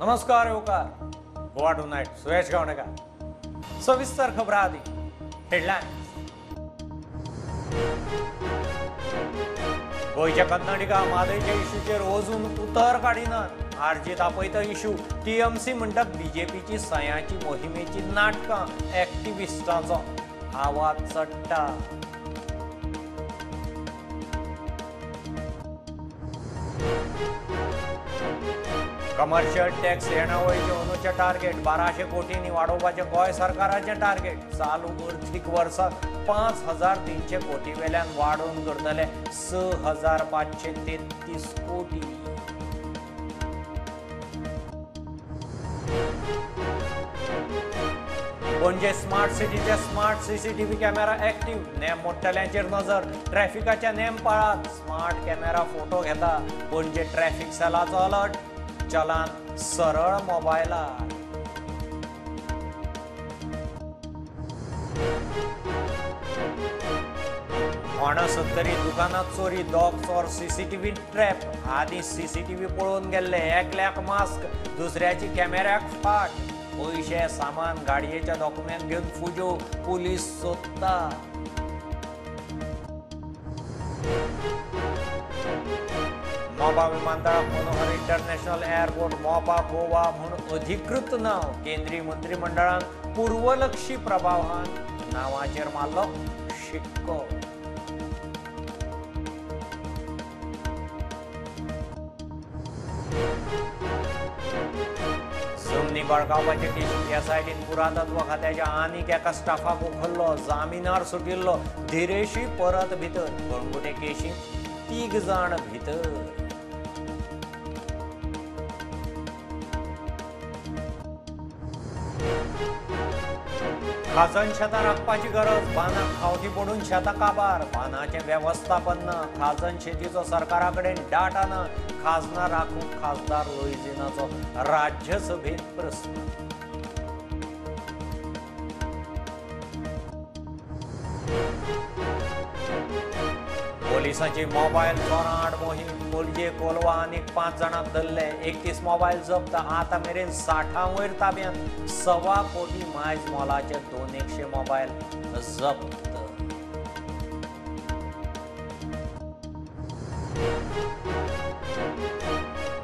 नमस्कार येवकार गोवा टुनायट सुरेश गावणेकर. सविस्तर खबरां आदी हेडलायन्स. गोंयच्या कन्नडिगा म्हादयच्या इशूचेर अजून उतर काडिनात. आरजी तापयता इशू. टीएमसी म्हणटा बीजेपीची सयाची मोहिमेची नाटकां. एक्टिविस्टांचो आवाज चडटा. कमर्शियल टॅक्स येणावळीचें अंदूचें टार्गेट 1200 कोटींनी वाडोवपाचें गोंय सरकाराचें टार्गेट. चालू अर्थीक वर्साक 5300 कोटी वेल्यान वाडोवन करतले 6533 कोटी. पणजे स्मार्ट सिटीचे स्मार्ट सीसीटीव्ही कॅमेरा ऍक्टिव्ह. नेम मोडटल्यांचेर नजर. ट्रॅफिकाच्या नेम पाळात. स्मार्ट कॅमेरा फोटो घेता. पणजे ट्रॅफिक सेलाचो अलर्ट. चलान सरळ मोबायलार. फोंडा सत्तरी दुकानात चोरी. दोग चोर सीसीटीव्ही ट्रॅप. आदी सीसीटीव्ही पळोवन गेल्ले. एकल्याक मास्क, दुसऱ्याची कॅमेऱ्याक फाट. पयशे सामान गाडयेच्या डॉक्युमेंट घेवन फुज्यो. पुलीस सोदता. मोपा विमानतळाक मनोहर इंटरनॅशनल एअरपोर्ट मोपा गोवा म्हूण अधिकृत नांव. केंद्रीय मंत्रिमंडळान पूर्वलक्षी प्रभावान नांवाचेर मारलो शिक्को. जमनी बळकावपाचे केशींत एसआयटीन पुरातत्व खात्याच्या आनीक एका स्टाफाक उखल्लो. जामिनार सुटिल्लो धिरेशी परत भितर. कळंगुटे केशींत 3 जाण भितर. खाजन शेतां राखपाची गरज. बांदाक खावटी पडून शेतां काबार. बांदाचें वेवस्थापन ना. खाजन शेतीचो सरकारा कडेन डाटा ना. खाजनां राखूंक खासदार लुईझिनाचो राज्यसभेत प्रस्न. पोलिसांची मोबायल चोरां आड मोहीम. पणजे कोलवा आनीक 5 जाणांक धरले. 31 मोबायल जप्त. आतां मेरेन 60 वयर ताब्यांत. 1.25 कोटी मायज मोलाचे 200 मोबायल जप्त.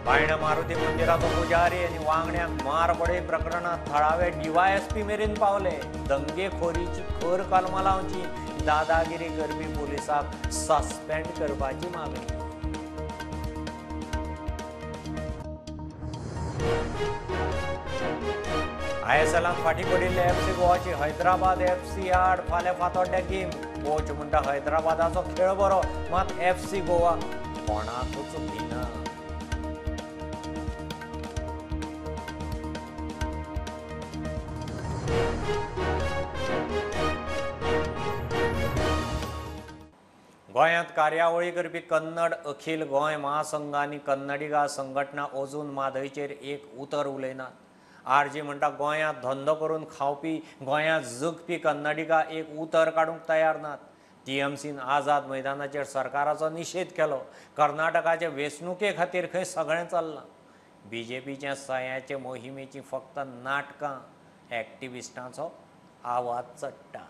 बायणा मारुती मंदिराचो पुजारी आनी वांगड्यांक मारबडय प्रकरणांत थळावे डीवायएसपी मेरेन पावले. दंगेखोरीची खर कलमां लावची. दादागिरी करपी पुलिसाक सस्पेंड करपाची मागणी. आयएसएलांत फाटीं पडिल्ले एफसी गोवाची हैदराबाद एफसी आड फाल्यां फातोड्ड्या गेम. कोच म्हणटा हैदराबादाचो खेळ बरो, मात एफसी गोवा कोणाकूच भिना. गोंयांत कार्यावळी करपी कन्नड अखिल गोंय महासंघ आनी कन्नडिगा संघटना अजून म्हादयचेर एक उतर उलयनात. आरजी म्हणटा गोंयांत धंदो करून खावपी, गोंयांत जगपी कन्नडिगा एक उतर काडूंक तयार नात. टीएमसीन आझाद मैदानाचेर सरकाराचो निशेध केलो. कर्नाटकाचे वेंचणुके खातीर खंय सगळें चल्लां. बीजेपीच्या सयाचे मोहिमेची फक्त नाटकां. एक्टिविस्टांचो आवाज चडटा.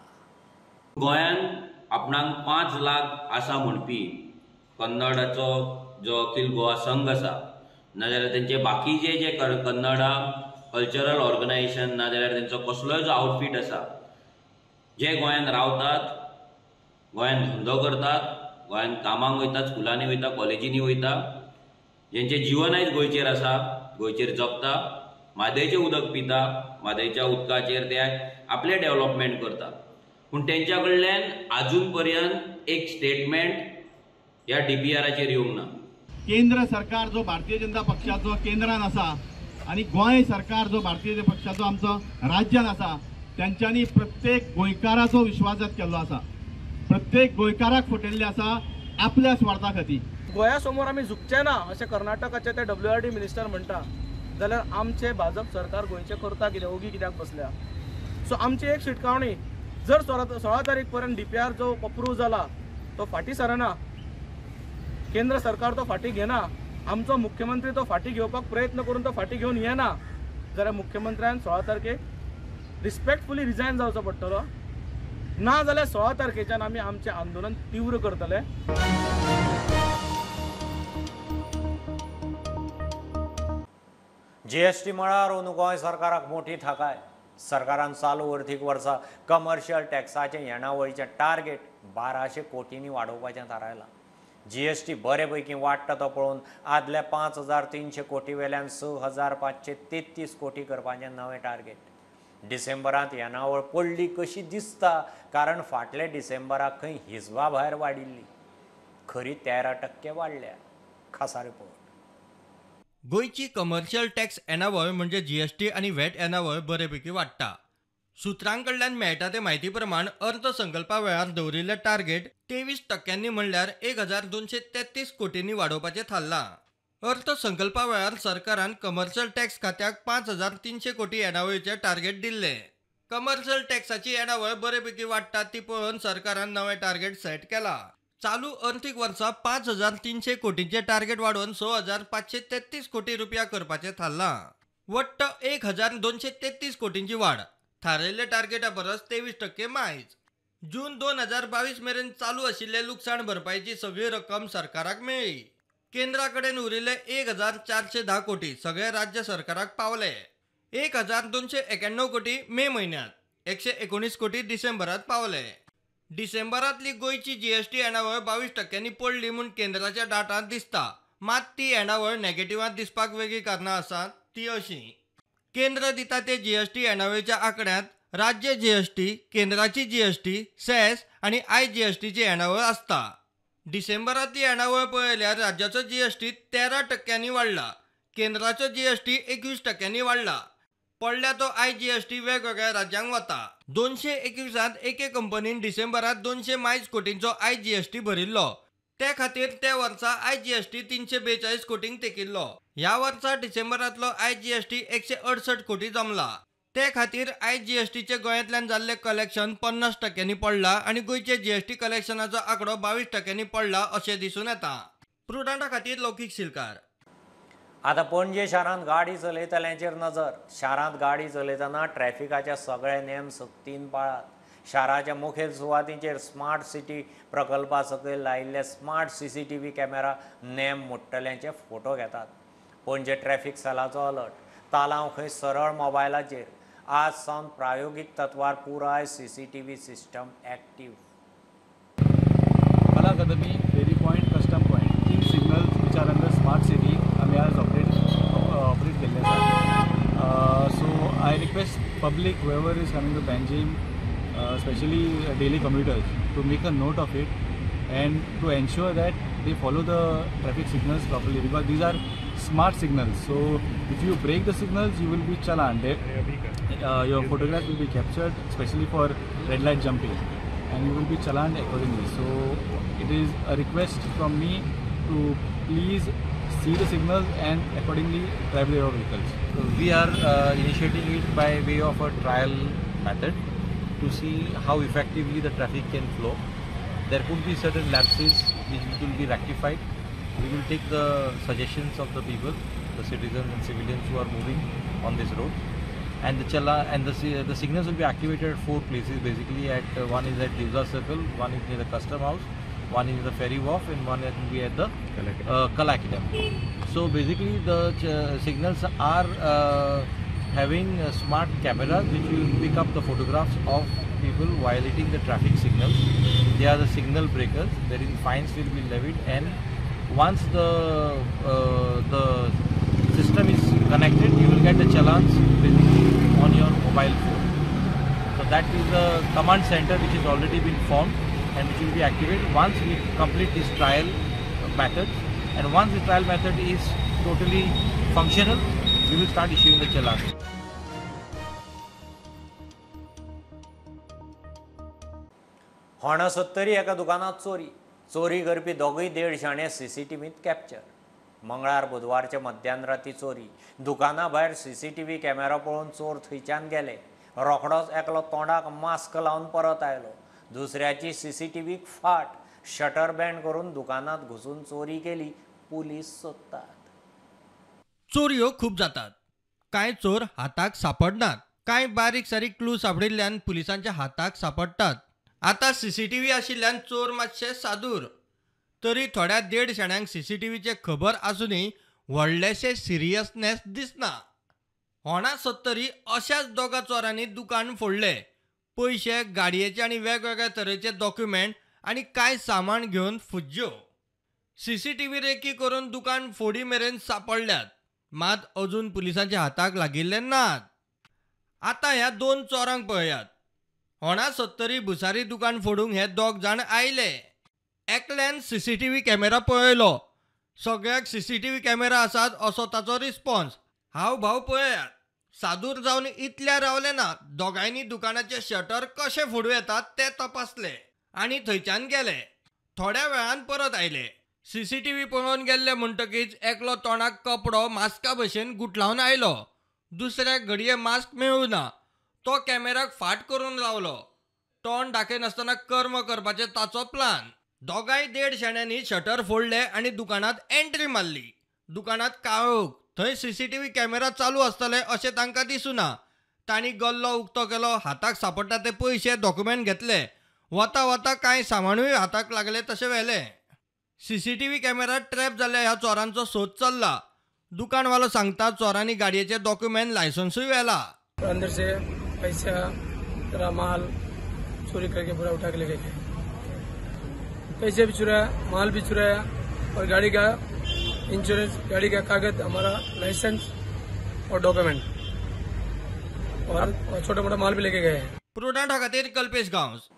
गोंयांत आपणाक 5 लाख आसा म्हणपी कन्नडाचो जो अखिल गोवा संघ आसा, नाजाल्यार तेंचे बाकीचे जे कन्नडा कल्चरल ऑर्गनायझेशन, नाजाल्यार तेंचो कसलोय जो आउटफीट आसा, जे गोंयांत रावतात, गोंयांत धंदो करतात, गोंयांत कामाक वयतात, स्कुलांनी वयता, कॉलेजींनी वयता, जेंचें जिवन आयज गोंयचेर आसा, गोंयचेर जगता, म्हादयचें उदक पिता, म्हादयच्या उदकाचेर ते आपलें डेव्हलपमेंट करता, पूण तेंच्या कडल्यान आजून पर्यंत एक स्टेटमेंट ह्या डीपीआराचेर येवंक ना. केंद्र सरकार जो भारतीय जनता पक्षाचो केंद्रान आसा आनी गोंय सरकार जो भारतीय जनता पक्षाचो आमचो राज्यान आसा, तेंच्यांनी प्रत्येक गोंयकाराचो विश्वासघात केल्लो आसा. प्रत्येक गोंयकाराक फटयल्ले आसा आपल्या स्वार्था खातीर. गोंया समोर आमी झुकचे ना अशें कर्नाटकाचे ते डब्ल्यूआरडी मिनिस्टर म्हणटा, जाल्यार आमचें भाजप सरकार गोंयचें करता कितें, ओगी कित्याक बसल्या? सो आमची एक शिटकावणी, जर 16 तारीख पर्यंत डीपीआर जो अप्रूव जाला तो फाटीं सरना, केंद्र सरकार तो फाटीं घेना, आमचो मुख्यमंत्री तो फाटीं घेवपाक प्रयत्न करून तो फाटीं घेवन येना जाल्यार मुख्यमंत्र्यान 16 तारखेक रिस्पेक्टफुली रिजायन जावचो पडटलो, ना जाल्यार 16 तारखेच्यान आमी आमचें आंदोलन तीव्र करतले। जीएसटी मळार अंदू गोंय सरकाराक मोठी थाकाय। सरकारान चालू अर्थीक वर्सा कमर्शियल टॅक्साचें येणावळीचें टार्गेट 1200 कोटींनी वाडोवपाचें थारायलां। जीएसटी बरे पैकी वाडटा तो पळोवन आदल्या 5300 कोटी वेल्यान 6533 कोटी करपाचें नवें टार्गेट। डिसेंबरांत येणावळ पडली कशी दिसता, कारण फाटले डिसेंबराक खंय हिसबा भायर वाडिल्ली, खरी 13% वाडल्या। खासा रिपोर्ट। गोंयची कमर्शियल टॅक्स येणावळ म्हणजे जीएसटी आनी व्हॅट येणावळ बरेपैकी वाडटा। सुत्रां कडल्यान मेळटा ते म्हायती प्रमाण अर्थसंकल्पा वेळार दवरिल्लें टार्गेट 23% म्हणल्यार 1233 कोटींनी वाडोवपाचें थारलां। अर्थसंकल्पा वेळार सरकारान कमर्शियल टॅक्स खात्याक 5300 कोटी येणावळीचें टार्गेट दिल्लें। कमर्शियल टॅक्साची येणावळ बरेपैकी वाडटा ती पळोवन सरकारान नवें टार्गेट सेट केलां। चालू अर्थीक वर्सा 5300 कोटींचें टार्गेट वाडोवन 6533 कोटी रुपया करपाचें थारलां। वट्ट 1233 कोटींची वाड, थारायिल्ल्या टार्गेटा परस 23% मायज। जून 2022 मेरेन चालू आशिल्ले लुकसाण भरपायेची सगळी रक्कम सरकाराक मेळ्ळी। केंद्रा कडेन उरिल्ले 1410 कोटी सगळे राज्य सरकाराक पावले। 1291 कोटी मे म्हयन्यांत, 119 कोटी डिसेंबरांत पावले। डिसेंबरांतली गोंयची जीएसटी येणावळ 22% पडली म्हूण केंद्राच्या डाटांत दिसता, मात ती येणावळ नेगेटिव्हांत दिसपाक वेगळीं कारणां आसात ती अशीं। केंद्र दिता ते जीएसटी येणावळीच्या आंकड्यांत राज्य जीएसटी, केंद्राची जीएसटी, सेस आनी आयजीएसटीची येणावळ आसता। डिसेंबरांतली येणावळ पळयल्यार राज्याचो जीएसटी 13% वाडला, केंद्राचो जीएसटी 21% वाडला। पडल्या तो आयजीएसटी वेगवेगळ्या राज्यांक वता। 221 एके कंपनीन डिसेंबरांत 200 मायज कोटींचो आयजीएसटी भरिल्लो, ते खातीर ते वर्सा आयजीएसटी 342 कोटींक तेकिल्लो। ह्या वर्सा डिसेंबरांतलो आयजीएसटी 168 कोटी जमला, ते खातीर आयजीएसटीचे गोंयांतल्यान जाल्लें कलेक्शन 50% पडला आनी गोंयचे जीएसटी कलेक्शनाचो आंकडो 22% पडला अशें दिसून येता। प्रुडंटा खातीर लौकीक शिलकार। आतां पणजे शारांत गाडी चलयतल्यांचेर नजर। शारांत गाडी चलयतना ट्रॅफिकाचे सगळे नेम सक्तीन पाळात। शाराच्या मुखेल सुवातींचेर स्मार्ट सिटी प्रकल्पा सकयल लायिल्ले स्मार्ट CCTV camera नेम मोडटल्यांचे फोटो घेतात। पणजे ट्रॅफिक सेलाचो अलर्ट, तालांव खंय सरळ मोबायलाचेर। आज सावन प्रायोगीक तत्वार पुराय CCTV system active. Kala Academy, ferry point, custom point, 3 signals which are under smart city आमी आज ऑपरेट केल्ले आसा। So I request public whoever is coming to Panjim, especially daily commuters, to make a note of it and to ensure that they follow the traffic signals properly, because these are smart signals. So if you break the signals, you will be challaned. Your photograph will be captured, especially for red light jumping, and you will be challaned accordingly. So it is a request from me to please see the signals and accordingly drive your vehicles. We are initiating it by way of a trial method to see how effectively the traffic can flow. There could be certain lapses which will be rectified. We will take the suggestions of the people, the citizens and civilians who are moving on this road. And the chala and the signals will be activated at 4 places basically. At one is at Divza Circle, one is near the Custom House, one is the Ferry Wharf, and one will be at the Kala Academy. So basically the signals are having smart cameras which will pick up the photographs of people violating the traffic signals. They are the signal breakers, wherein fines will be levied, and once the system is connected, you will get the challans basically on your mobile phone. So that is the command center which has already been formed and which will be activated once we complete this trial method. And once the trial method is totally functional, we will start issuing the challans. होणा सत्तरी एका दुकानात चोरी, चोरी करपी दोगूय देड शाणे सीसीटीव्हीत capture. मंगळार बुधवारचे मध्यान राती चोरी, दुकाना भायर सीसीटीव्ही कॅमेरा पळोवन चोर थंयच्यान गेले। रोखडोच एकलो तोंडाक मास्क लावन परत आयलो, दुसऱ्याची सीसीटीव्हीक फाट, शटर बँड करून दुकानात घुसून चोरी केली। पुलीस सोदतात. चोरयो खूब जातात. कांय चोर हाताक सापडनात, कांय बारीक सारीक क्लू सापडिल्ल्यान पुलिसांच्या हाताक सापडटात. आतां सीसीटीव्ही आशिल्ल्यान चोर मातशे सादूर. तरी थोड्या देड शेण्यांक सीसीटीव्हीचे खबर आसूनय व्हडलेशे सिरियसनेस दिसना. होणा सत्तरी अशाच दोगा चोरांनी दुकान फोडले. पयशे, गाडयेचे आनी वेगवेगळ्या तरेचे डॉक्युमेंट आनी कांय सामान घेवन फुज्ज्यो. सीसीटीव्ही रेकी करून दुकान फोडी मेरेन सापडल्यात, मात अजून पुलिसांच्या हाताक लागिल्ले नात. आतां ह्या दोन चोरांक पळयात. होणा सत्तरी भुसारी दुकान फोडूंक हे दोग जाण आयले. एकल्यान सीसीटीव्ही कॅमेरा पळयलो. सगळ्याक सीसीटीव्ही कॅमेरा आसात असो ताचो रिस्पॉन्स. हाव भाव पळयात. सादूर जावन इतल्या रावले ना, दोगांयनी दुकानाचे शटर कशें फोडूं येतात ते तपासले आनी थंयच्यान गेले. थोड्या वेळान परत आयले. सीसीटीव्ही पळोवन गेल्ले म्हणटकीच एकलो तोंडाक कपडो मास्का भशेन गुटलावन आयलो. दुसऱ्याक घडये मास्क मेळूं ना, तो कॅमेराक फाट करून रावलो. तोंड दाखयनासतना कर्म करपाचें ताचो प्लान. दोगांय देड शेण्यांनी शटर फोडले आनी दुकानांत एंट्री मारली. दुकानांत काळोख, थंय सीसीटीव्ही कॅमेरा चालू आसतले अशें तांकां दिसूना. तांणी गल्लो उक्तो केलो, हाताक सापडटा ते पयशे डॉक्युमेंट घेतले. वता वता कांय सामानूय हाताक लागले तशें व्हेलें. सीसीटीव्ही कॅमेरा ट्रॅप जाल्ल्या ह्या चोरांचो सोद चल्ला. दुकानवालो सांगता चोरांनी गाडयेचे डॉक्युमेंट लायसन्सूय व्हेला. अंदर से पैसा तेरा माल चोरी करके पूरा उठा के लेके गए. पैसे भी चुराया, माल भी चुराया और गाड़ी का इंश्योरेंस, गाड़ी का कागज, हमारा लाइसेंस और डॉक्यूमेंट और छोटा मोटा माल भी लेके गए. प्रुडंटा खातीर कल्पेश गांवस.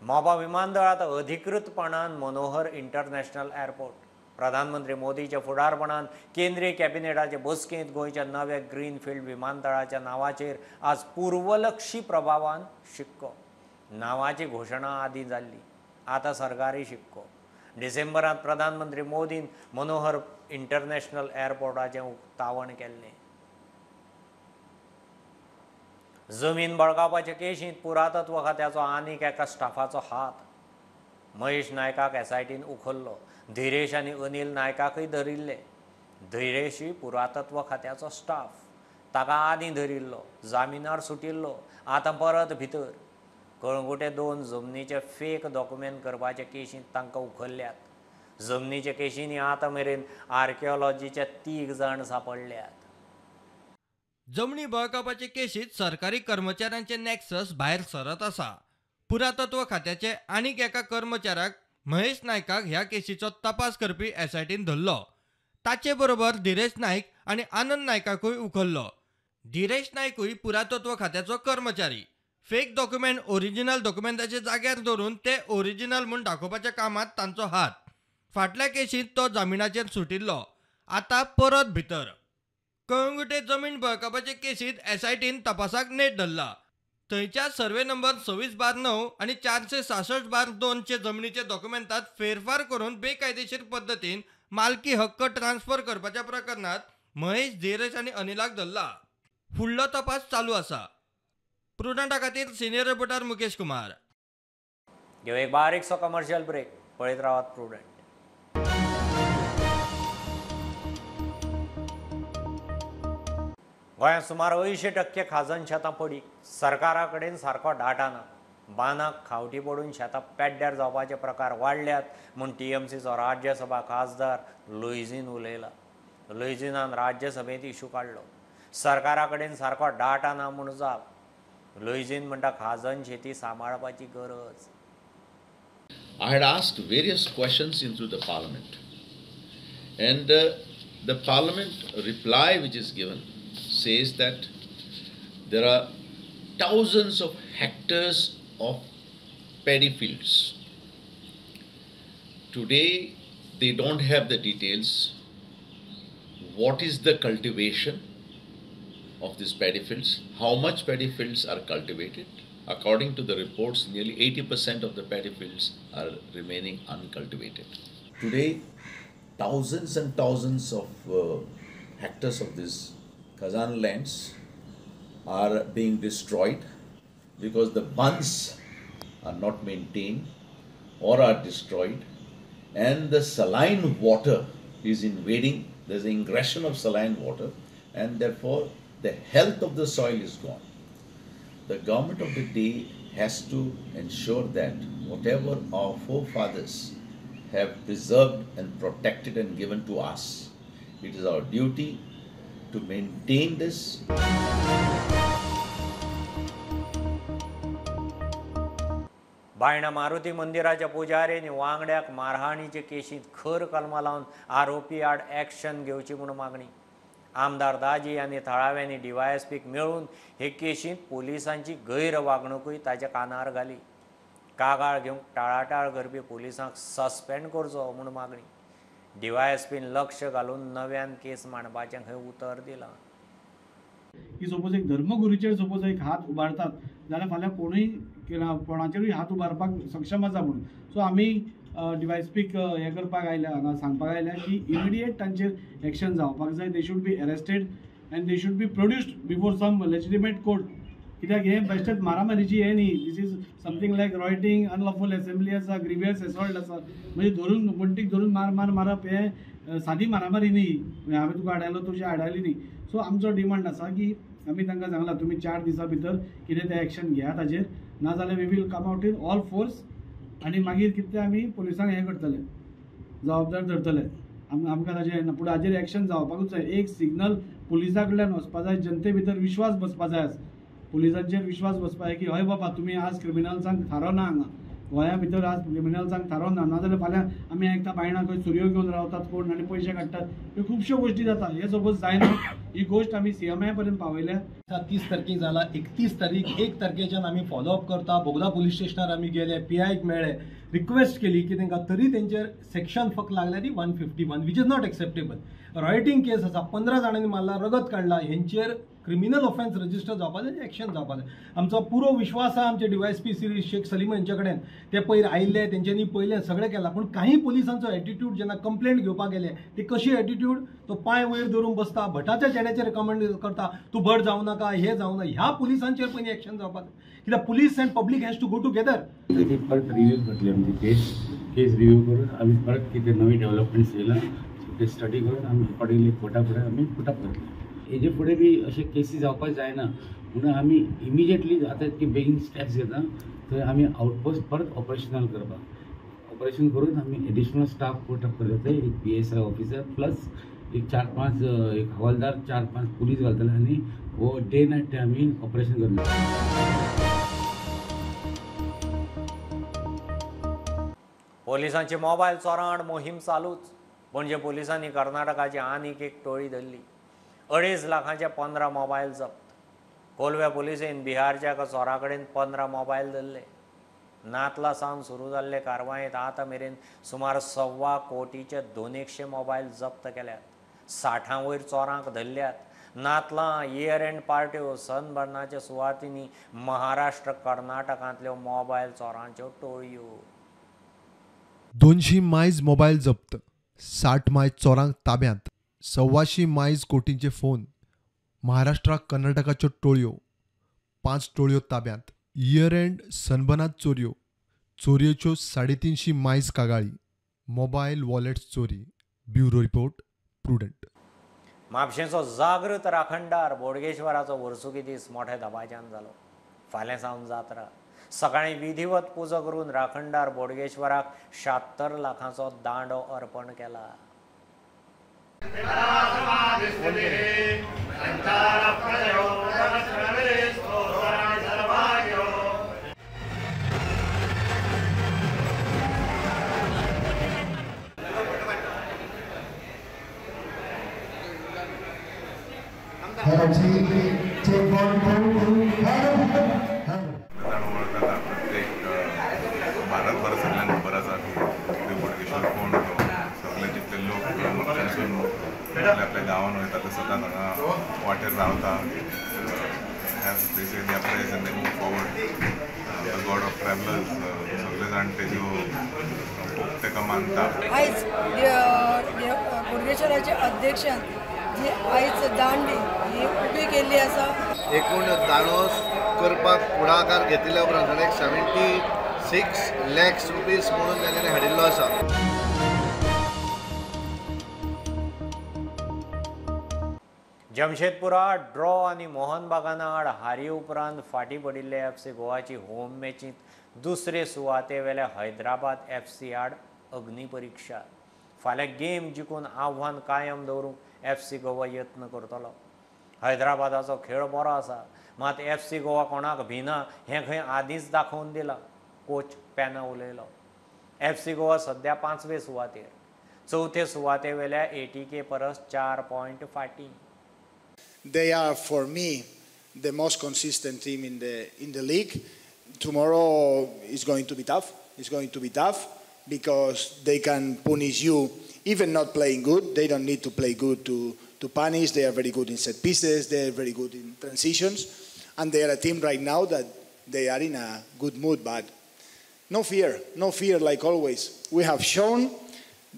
मोपा विमानतळांत अधिकृतपणान मनोहर इंटरनॅशनल एअरपोर्ट. प्रधानमंत्री मोदीच्या फुडारपणान केंद्रीय कॅबिनेटाचे बसकेंत गोंयच्या नव्या ग्रीनफिल्ड विमानतळाच्या नांवाचेर आज पूर्वलक्षी प्रभावान शिक्को. नांवाची घोशणा आदीं जाल्ली, आतां सरकारी शिक्को. डिसेंबरांत प्रधानमंत्री मोदीन मनोहर इंटरनॅशनल एअरपोर्टाचें उक्तावण केल्लें. जमीन बळकावपाचे केशींत पुरातत्व खात्याचो आनीक एका स्टाफाचो हात. महेश नायकाक एसआयटीन उखल्लो. धीरेश आनी अनिल नायकाकय धरिल्ले. धीरेशूय पुरातत्व खात्याचो स्टाफ, ताका आदीं धरिल्लो, जामिनार सुटिल्लो, आतां परत भितर. कळंगुटे दोन जमनीचे फेक डॉक्युमेंट करपाचे केशींत तांकां उखल्ल्यात. जमनीच्या केशींनी आतां मेरेन आर्किओलॉजीचे 3 जाण सापडल्यात. जमनी बळकावपाचे केशींत सरकारी कर्मचाऱ्यांचे नॅक्सस भायर सरत आसा. पुरातत्व खात्याचे आनीक एका कर्मचाऱ्याक महेश नायकाक ह्या केशीचो तपास करपी एसआयटीन धरलो. ताचे बरोबर धीरेश नायक आनी आनंद नायकाकूय उखल्लो. धीरेश नायकूय पुरातत्व खात्याचो कर्मचारी. फेक डॉक्युमेंट ओरिजिनल डॉक्युमेंटाचे जाग्यार दवरून ते ओरिजिनल म्हूण दाखोवपाच्या कामांत तांचो हात. फाटल्या केशींत तो जामिनाचेर सुटिल्लो, आतां परत भितर. कळंगुटे जमीन बळकावपाचे केशींत एसआयटीन तपासाक नेट धरला. थंयच्या सर्वे नंबर 26/9 आनी 466/2 जमनीचे डॉक्युमेंटात फेरफार करून बेकायदेशीर पद्दतीन मालकी हक्क ट्रान्सफर करपाच्या प्रकरणात महेश, धीरेश आनी अनिलाक धरला. फुडलो तपास चालू आसा. प्रुडंटा खातीर सिनियर रिपोर्टर मुकेश कुमार. घेऊ एक बारीकसो कमर्शियल ब्रेक. पळयत रावात प्रुडंट. गोंयांत सुमार 80% खाजन शेतां पडीक. सरकारा कडेन सारको डाटा ना. बांदाक खावटी पडून शेतां पेड्ड्यार जावपाचे प्रकार वाडल्यात म्हूण टीएमसीचो राज्यसभा खासदार लुईझीन उलयला. लुईझीनान राज्यसभेंत इशू काडलो. सरकारा कडेन सारको डाटा ना म्हूण जाप. लुईझीन म्हणटा खाजन शेती सांबाळपाची गरज. I had asked various questions into the parliament, and the parliament reply which is given says that there are thousands of hectares of paddy fields. Today they don't have the details. What is the cultivation of these paddy fields? How much paddy fields are cultivated? According to the reports, nearly 80% of the paddy fields are remaining uncultivated. Today, thousands and thousands of hectares of these Khazan lands are being destroyed because the bunds are not maintained or are destroyed, and the saline water is invading, there's an ingression of saline water, and therefore the health of the soil is gone. The government of the day has to ensure that whatever our forefathers have preserved and protected and given to us, it is our duty to maintain this. Baina Maruti मंदिराच्या पुजाऱ्यांनी वांगड्याक मारहाणीचे केशींत खर कलमां लावन आरोपी आड action घेवची म्हूण मागणी. आमदार दाजी आनी थळाव्यांनी डीवायएसपीक मेळून हे केशींत पोलिसांची गैरवागणुकूय ताच्या कानार घाली. कागाळ घेवंक टाळाटाळ करपी पोलिसांक सस्पेंड करचो म्हूण मागणी. डीवायएसपीन लक्ष घालून नव्यान केस मांडपाचें खंय उतर दिलां. की सपोज एक धर्मगुरूचेर सपोज एक हात उबारतात जाल्यार फाल्यां कोणूय कोणाचेरूय हात उबारपाक सक्षम आसा म्हणून. सो आमी डीवायएसपीक हें करपाक आयल्या, हांगा सांगपाक आयल्या की इमिडिएट तांचेर एक्शन जावपाक जाय. They should be arrested and they should be produced before some legitimate court. कित्याक हें बेश्टेच मारामारीची हें न्ही, this is something like rioting, unlawful assembly आसा, ग्रिवियस एसॉल्ट आसा. म्हणजे धरून वण्टीक धरून मार मार मारप हें सादी मारामारी न्ही. हांवें तुका आडायलो, तुजी आडायली न्ही. सो आमचो डिमांड आसा की आमी तांकां सांगलां तुमी 4 दिसां भितर कितें तें एक्शन घेयात ताजेर, नाजाल्यार we will come out in all force आनी मागीर कितें आमी पुलिसांक हें करतले, जबाबदार धरतले. आमकां ताजें ना, पूण हाजेर एक्शन जावपाकूच जाय. एक सिग्नल पुलिसां कडल्यान वचपा जाय, जनते भितर विश्वास बसपा जाय. आज पुलिसांचेर विश्वास बसपा जाय की हय बाबा तुमी आज क्रिमिनल्सांक थारो ना, हांगा गोंया भितर आज क्रिमिनल्सांक थारो ना, नाजाल्यार फाल्यां आमी आयकता बायणां खंय सुरयो घेवन रावतात कोण आनी पयशे काडटात, ह्यो खुबश्यो गोश्टी जाता. हे सपोज जायना, ही गोश्ट आमी सीएमआय पर्यंत पावयल्या. 30 तारखेक जाला, 31 तारीख 1 तारखेच्यान आमी फॉलोअप करता. बोगदा पुलीस स्टेशनार आमी गेले, पीआयक मेळ्ळे, रिक्वेस्ट केली की तांकां तरी तेंचेर सेक्शन फक्त लागल्या ती 151, which is not acceptable. Rioting case आसा, 15 जाणांनी मारला, रगत काडला, हेंचेर क्रिमिनल ऑफेन्स रजिस्टर जावपा जाय, एक्शन जावपा जाय. आमचो पुरो विश्वास आसा आमचे डीवायएसपी श्री शेख सलीम हेंचे कडेन. ते पयर आयिल्ले, तेंच्यांनी पयलें सगळें केलां, पूण काही पुलिसांचो एटिट्यूड जेन्ना कंप्लेंट घेवपाक गेले ती कशी एटिट्यूड, तो पांय वयर धरून बसता, भटाच्या चेड्याचेर रिकमेंड करता, तूं भट जावं नाका, हें जावं नाका. ह्या पुलिसांचेर पयलीं एक्शन जावपा जाय, कित्याक police and public has to go together. ती परत रिव्यू करतली आमची केस रिव्यू करून आमी परत कितें नवी डेवलपमेंट्स येयला ते स्टडी करून आमी अकॉर्डिंगली कोर्टा फुडें आमी पुटअप करतले. हेजे फुडें बी अशे केसी जावपाक जायना म्हणून आमी इमिजिएटली आतां ती बेगीन स्टेप्स घेता थंय आमी आउटपोस्ट परत ऑपरेशनल करपाक, ऑपरेशन करून आमी एडिशनल स्टाफ पुटअप करता. थंय एक पीएसआय ऑफिसर प्लस एक 4-5 एक हवालदार, 4-5 पुलीस घालतले आनी हो डे नायट ते आमी ऑपरेशन करतले. पोलिसांची मोबायल चोरां आड मोहीम चालूच. पणजे पोलिसांनी कर्नाटकाची आनीक एक टोळी धरली. 2.5 लाखांचे 15 मोबायल जप्त. कोलव्या पोलिसेन बिहारच्या एका चोरा कडेन 15 मोबायल धरले. नातला सावन सुरू जाल्ले कारवायेंत आतां मेरेन सुमार 1.25 कोटीचे 200 मोबायल जप्त केल्यात. 60 वयर चोरांक धरल्यात. नातलां, इयर एंड पार्ट्यो, सनबर्नाच्या सुवातींनी महाराष्ट्र कर्नाटकांतल्यो मोबायल चोरांच्यो टोळयो. 200 मायज मोबायल जप्त, 60 मायज चोरांक ताब्यांत, 125 मायज कोटींचे फोन, महाराष्ट्रा कर्नाटकाच्यो टोळयो, 5 टोळयो ताब्यांत, इयर एंड सनबनात चोरयो, चोरयेच्यो 350 मायज कागाळी, मोबायल वॉलेट्स चोरी. Bureau report, Prudent. म्हापशेंचो जागृत राखणदार बोडगेश्वराचो वर्सुकी दीस मोठ्या दबाज्यान जालो. फाल्यां सावन जात्रा. सकाळीं विधिवत पुजा करून राखणदार बोडगेश्वराक 76 लाखांचो दांडो अर्पण केला. प्रत्येक भारतभर सगळ्यांक खबर आसा की बोडगेश्वर कोण तो. सगळे जितले लोक म्हापशांसून आपल्या आपल्या गांवान वयता ते सदांच हांगा वाटेर रावता. Basically prayers and they move forward. The god of travellers, सगळे जाण तेज्यो खूब ताका मानता. आयज बोडगेश्वराच्या अध्यक्षान जी आयज दांडी ही उबी केल्ली आसा, एकूण दांडो करपाक पुढाकार घेतिल्ल्या उपरांत एक 76 लॅक्स रुपीज म्हणून तांणी हाडिल्लो आसा. जमशेदपुरा ड्रॉ आनी मोहन बागाना आड हारी उपरांत फाटीं पडिल्ले एफसी गोवाची होम मॅचींत दुसरे सुवातेवेल्या हैदराबाद एफसी आड अग्निपरिक्षा. फाल्यां गेम जिखून आव्हान कायम दवरूंक एफसी गोवा यत्न करतलो. हैदराबादाचो खेळ बरो आसा, मात एफसी गोवा कोणाक भिना हें खंय आदींच दाखोवन दिलां, कोच पेना उलयलो. एफसी गोवा सद्या 5वे सुवातेर, चवथे सुवातेवेल्या एटीके परस 4 पॉयंट फाटीं. They are, for me, the most consistent team in the league. Tomorrow is going to be tough. It's going to be tough because they can punish you even not playing good. They don't need to play good to punish. They are very good in set pieces. They are very good in transitions. And they are a team right now that they are in a good mood. But no fear, no fear like always. We have shown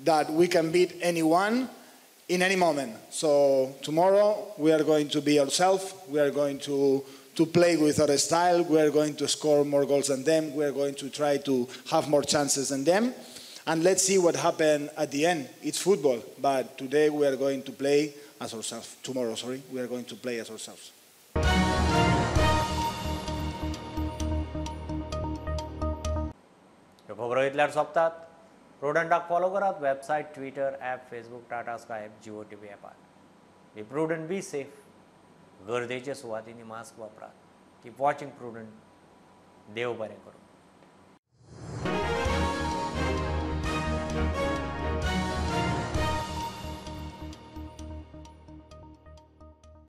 that we can beat anyone in any moment. So tomorrow we are going to be ourselves. We are going to play with our style. We are going to score more goals than them. We are going to try to have more chances than them. And let's see what happens at the end. It's football, but today we are going to play as ourselves. Tomorrow, sorry, we are going to play as ourselves. खबरो इतल्यार सोंपतात. प्रुडंटाक follow करात website, Twitter, app, Facebook, Tata Sky app, Jio TV ॲपार. Be prudent, be safe. गर्देच्या सुवातींनी mask वापरात. Keep watching Prudent. देव बरें करूं.